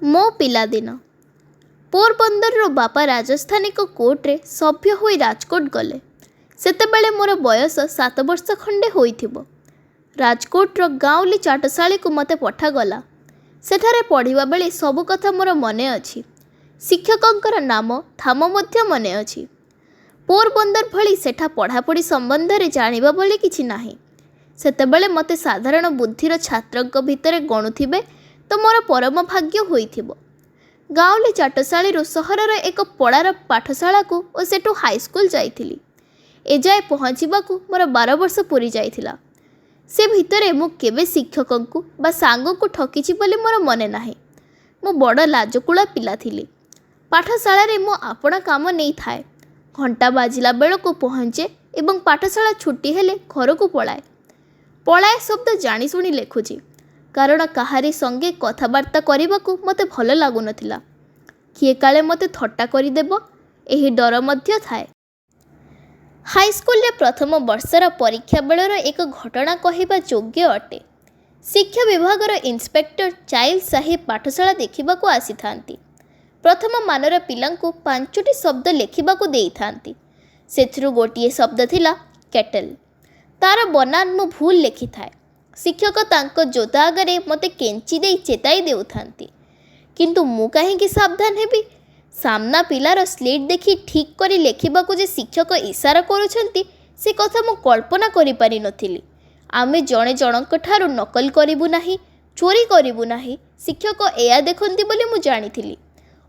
ମୋ ପିଲାଦିନ। ପୋରବନ୍ଦରରୁ ବାପା ରାଜସ୍ଥାନିକ କୋର୍ଟରେ ସଭ୍ୟ ହୋଇ ରାଜକୋଟ ଗଲେ। ସେତେବେଳେ ମୋର ବୟସ 7 ବର୍ଷ ଖଣ୍ଡେ ହୋଇଥିବ। ରାଜକୋଟର ଗାଉଁଲି ଚାଟଶାଳୀକୁ ମୋତେ ପଠାଗଲା। ସେଠାରେ ପଢ଼ିବାବେଳେ ସବୁ କଥା ମୋର ମନେ ଅଛି। ଶିକ୍ଷକଙ୍କର ନାମ ଧାମ ମଧ୍ୟ ମନେ ଅଛି। ପୋରବନ୍ଦର ଭଳି ସେଠା ପଢ଼ାପଢ଼ି ସମ୍ବନ୍ଧରେ ଜାଣିବା ଭଳି କିଛି ନାହିଁ। ସେତେବେଳେ ମୋତେ ସାଧାରଣ ବୁଦ୍ଧିର ଛାତ୍ରଙ୍କ ଭିତରେ ଗଣୁଥିବେ ତ ମୋର ପରମ ଭାଗ୍ୟ ହୋଇଥିବ। ଗାଉଁଲି ଚାଟଶାଳୀରୁ ସହରର ଏକ ପଡ଼ାର ପାଠଶାଳାକୁ ଓ ସେଠୁ ହାଇସ୍କୁଲ ଯାଇଥିଲି। ଏଯାଏ ପହଞ୍ଚିବାକୁ ମୋର 12 ବର୍ଷ ପୂରିଯାଇଥିଲା। ସେ ଭିତରେ ମୁଁ କେବେ ଶିକ୍ଷକଙ୍କୁ ବା ସାଙ୍ଗଙ୍କୁ ଠକିଛି ବୋଲି ମୋର ମନେ ନାହିଁ। ମୁଁ ବଡ଼ ଲାଜକୁଳା ପିଲା ଥିଲି। ପାଠଶାଳାରେ ମୁଁ ଆପଣା କାମ ନେଇଥାଏ। ଘଣ୍ଟା ବାଜିଲା ବେଳକୁ ପହଞ୍ଚେ ଏବଂ ପାଠଶାଳା ଛୁଟି ହେଲେ ଘରକୁ ପଳାଏ। ପଳାଏ ଶବ୍ଦ ଜାଣିଶୁଣି ଲେଖୁଛି, କାରଣ କାହାରି ସଙ୍ଗେ କଥାବାର୍ତ୍ତା କରିବାକୁ ମୋତେ ଭଲ ଲାଗୁନଥିଲା। କିଏ କାଳେ ମୋତେ ଥଟ୍ଟା କରିଦେବ, ଏହି ଡର ମଧ୍ୟ ଥାଏ। ହାଇସ୍କୁଲରେ ପ୍ରଥମ ବର୍ଷର ପରୀକ୍ଷା ବେଳର ଏକ ଘଟଣା କହିବା ଯୋଗ୍ୟ ଅଟେ। ଶିକ୍ଷା ବିଭାଗର ଇନ୍ସପେକ୍ଟର ଚାଇଲ୍ଡ ସାହେବ ପାଠଶାଳା ଦେଖିବାକୁ ଆସିଥାନ୍ତି। ପ୍ରଥମ ମାନର ପିଲାଙ୍କୁ ପାଞ୍ଚୋଟି ଶବ୍ଦ ଲେଖିବାକୁ ଦେଇଥାନ୍ତି। ସେଥିରୁ ଗୋଟିଏ ଶବ୍ଦ ଥିଲା କେଟଲ। ତା'ର ବନାନ ମୁଁ ଭୁଲ ଲେଖିଥାଏ। ଶିକ୍ଷକ ତାଙ୍କ ଜୋତା ଆଗରେ ମୋତେ କେଞ୍ଚି ଦେଇ ଚେତାଇ ଦେଉଥାନ୍ତି। କିନ୍ତୁ ମୁଁ କାହିଁକି ସାବଧାନ ହେବି? ସାମନା ପିଲାର ସ୍ଳେଟ୍ ଦେଖି ଠିକ୍ କରି ଲେଖିବାକୁ ଯେ ଶିକ୍ଷକ ଇସାରା କରୁଛନ୍ତି, ସେ କଥା ମୁଁ କଳ୍ପନା କରିପାରି ନଥିଲି। ଆମେ ଜଣେ ଜଣକଠାରୁ ନକଲ କରିବୁ ନାହିଁ, ଚୋରି କରିବୁ ନାହିଁ, ଶିକ୍ଷକ ଏୟା ଦେଖନ୍ତି ବୋଲି ମୁଁ ଜାଣିଥିଲି।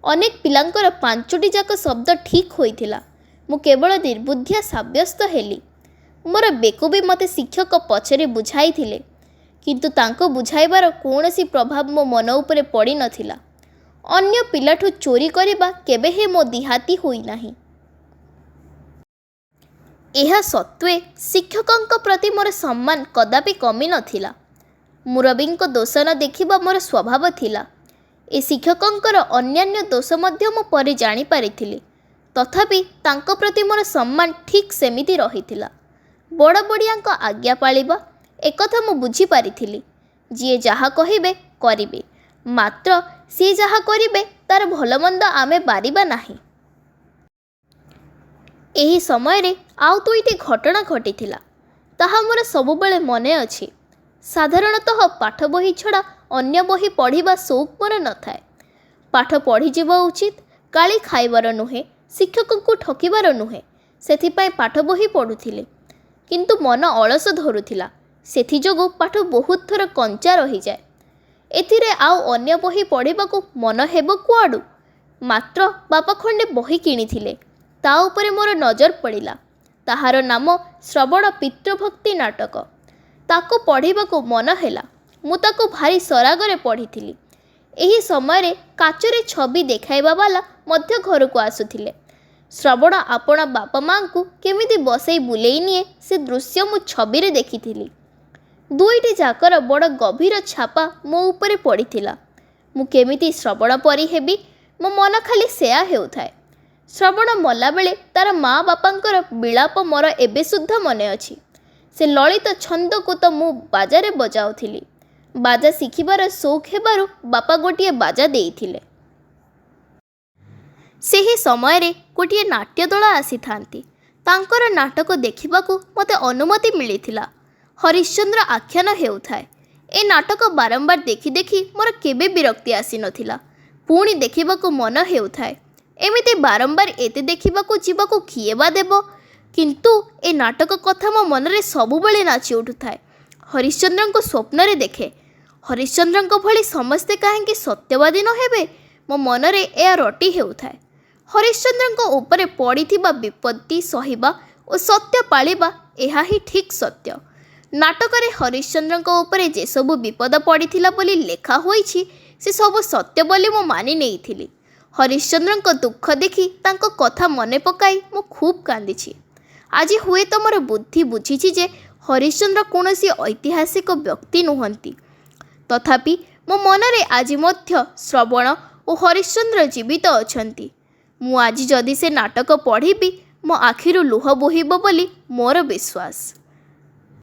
ଅନେକ ପିଲାଙ୍କର ପାଞ୍ଚୋଟିଯାକ ଶବ୍ଦ ଠିକ୍ ହୋଇଥିଲା। ମୁଁ କେବଳ ନିର୍ବୁଦ୍ଧିଆ ସାବ୍ୟସ୍ତ ହେଲି। ମୋର ବେକୁବି ମୋତେ ଶିକ୍ଷକ ପଛରେ ବୁଝାଇଥିଲେ। କିନ୍ତୁ ତାଙ୍କ ବୁଝାଇବାର କୌଣସି ପ୍ରଭାବ ମୋ ମନ ଉପରେ ପଡ଼ିନଥିଲା। ଅନ୍ୟ ପିଲାଠୁ ଚୋରି କରିବା କେବେହେଁ ମୋ ଦିହାତି ହୋଇନାହିଁ। ଏହା ସତ୍ତ୍ୱେ ଶିକ୍ଷକଙ୍କ ପ୍ରତି ମୋର ସମ୍ମାନ କଦାପି କମି ନଥିଲା। ମୁରବିଙ୍କ ଦୋଷ ନ ଦେଖିବା ମୋର ସ୍ୱଭାବ ଥିଲା। ଏ ଶିକ୍ଷକଙ୍କର ଅନ୍ୟାନ୍ୟ ଦୋଷ ମଧ୍ୟ ମୁଁ ପରେ ଜାଣିପାରିଥିଲି। ତଥାପି ତାଙ୍କ ପ୍ରତି ମୋର ସମ୍ମାନ ଠିକ୍ ସେମିତି ରହିଥିଲା। ବଡ଼ବଡ଼ିଆଙ୍କ ଆଜ୍ଞା ପାଳିବା, ଏକଥା ମୁଁ ବୁଝିପାରିଥିଲି। ଯିଏ ଯାହା କହିବେ, କରିବି; ମାତ୍ର ସିଏ ଯାହା କରିବେ ତା'ର ଭଲମନ୍ଦ ଆମେ ବାରିବା ନାହିଁ। ଏହି ସମୟରେ ଆଉ ଦୁଇଟି ଘଟଣା ଘଟିଥିଲା, ତାହା ମୋର ସବୁବେଳେ ମନେ ଅଛି। ସାଧାରଣତଃ ପାଠ ବହି ଛଡ଼ା ଅନ୍ୟ ବହି ପଢ଼ିବା ସଉକ ମୋର ନଥାଏ। ପାଠ ପଢ଼ିଯିବା ଉଚିତ, ଗାଳି ଖାଇବାର ନୁହେଁ, ଶିକ୍ଷକଙ୍କୁ ଠକିବାର ନୁହେଁ, ସେଥିପାଇଁ ପାଠ ବହି ପଢ଼ୁଥିଲି। କିନ୍ତୁ ମନ ଅଳସ ଧରୁଥିଲା, ସେଥିଯୋଗୁଁ ପାଠ ବହୁତ ଥର କଞ୍ଚା ରହିଯାଏ। ଏଥିରେ ଆଉ ଅନ୍ୟ ବହି ପଢ଼ିବାକୁ ମନ ହେବ କୁଆଡ଼ୁ? ମାତ୍ର ବାପା ଖଣ୍ଡେ ବହି କିଣିଥିଲେ, ତା' ଉପରେ ମୋର ନଜର ପଡ଼ିଲା। ତାହାର ନାମ ଶ୍ରବଣ ପିତୃଭକ୍ତି ନାଟକ। ତାକୁ ପଢ଼ିବାକୁ ମନ ହେଲା। ମୁଁ ତାକୁ ଭାରି ସରାଗରେ ପଢ଼ିଥିଲି। ଏହି ସମୟରେ କାଚରେ ଛବି ଦେଖାଇବାବାଲା ମଧ୍ୟ ଘରକୁ ଆସୁଥିଲେ। ଶ୍ରବଣ ଆପଣା ବାପ ମାଆଙ୍କୁ କେମିତି ବସାଇ ବୁଲେଇ ନିଏ, ସେ ଦୃଶ୍ୟ ମୁଁ ଛବିରେ ଦେଖିଥିଲି। ଦୁଇଟିଯାକର ବଡ଼ ଗଭୀର ଛାପା ମୋ ଉପରେ ପଡ଼ିଥିଲା। ମୁଁ କେମିତି ଶ୍ରବଣ ପରି ହେବି, ମୋ ମନ ଖାଲି ସେୟା ହେଉଥାଏ। ଶ୍ରବଣ ମଲାବେଳେ ତା'ର ମା ବାପାଙ୍କର ବିଳାପ ମୋର ଏବେ ସୁଦ୍ଧା ମନେ ଅଛି। ସେ ଲଳିତ ଛନ୍ଦକୁ ତ ମୁଁ ବାଜାରେ ବଜାଉଥିଲି। ବାଜା ଶିଖିବାର ସଉକ ହେବାରୁ ବାପା ଗୋଟିଏ ବାଜା ଦେଇଥିଲେ। ସେହି ସମୟରେ ଗୋଟିଏ ନାଟ୍ୟଦଳ ଆସିଥାନ୍ତି। ତାଙ୍କର ନାଟକ ଦେଖିବାକୁ ମୋତେ ଅନୁମତି ମିଳିଥିଲା। ହରିଶ୍ଚନ୍ଦ୍ର ଆଖ୍ୟାନ ହେଉଥାଏ। ଏ ନାଟକ ବାରମ୍ବାର ଦେଖି ଦେଖି ମୋର କେବେ ବିରକ୍ତି ଆସିନଥିଲା। ପୁଣି ଦେଖିବାକୁ ମନ ହେଉଥାଏ। ଏମିତି ବାରମ୍ବାର ଏତେ ଦେଖିବାକୁ ଯିବାକୁ କିଏ ବା ଦେବ? କିନ୍ତୁ ଏ ନାଟକ କଥା ମୋ ମନରେ ସବୁବେଳେ ନାଚି ଉଠୁଥାଏ। ହରିଶ୍ଚନ୍ଦ୍ରଙ୍କୁ ସ୍ୱପ୍ନରେ ଦେଖେ। ହରିଶ୍ଚନ୍ଦ୍ରଙ୍କ ଭଳି ସମସ୍ତେ କାହିଁକି ସତ୍ୟବାଦୀ ନ ହେବେ, ମୋ ମନରେ ଏହା ରଟି ହେଉଥାଏ। ହରିଶ୍ଚନ୍ଦ୍ରଙ୍କ ଉପରେ ପଡ଼ିଥିବା ବିପତ୍ତି ସହିବା ଓ ସତ୍ୟ ପାଳିବା, ଏହା ହିଁ ଠିକ୍ ସତ୍ୟ। ନାଟକରେ ହରିଶ୍ଚନ୍ଦ୍ରଙ୍କ ଉପରେ ଯେସବୁ ବିପଦ ପଡ଼ିଥିଲା ବୋଲି ଲେଖା ହୋଇଛି, ସେ ସବୁ ସତ୍ୟ ବୋଲି ମୁଁ ମାନି ନେଇଥିଲି। ହରିଶ୍ଚନ୍ଦ୍ରଙ୍କ ଦୁଃଖ ଦେଖି ତାଙ୍କ କଥା ମନେ ପକାଇ ମୁଁ ଖୁବ୍ କାନ୍ଦିଛି। ଆଜି ହୁଏତ ମୋର ବୁଦ୍ଧି ବୁଝିଛି ଯେ ହରିଶ୍ଚନ୍ଦ୍ର କୌଣସି ଐତିହାସିକ ବ୍ୟକ୍ତି ନୁହନ୍ତି। ତଥାପି ମୋ ମନରେ ଆଜି ମଧ୍ୟ ଶ୍ରବଣ ଓ ହରିଶ୍ଚନ୍ଦ୍ର ଜୀବିତ ଅଛନ୍ତି। ମୁଁ ଆଜି ଯଦି ସେ ନାଟକ ପଢ଼ିବି, ମୋ ଆଖିରୁ ଲୁହ ବୋହିବ ବୋଲି ମୋର ବିଶ୍ୱାସ।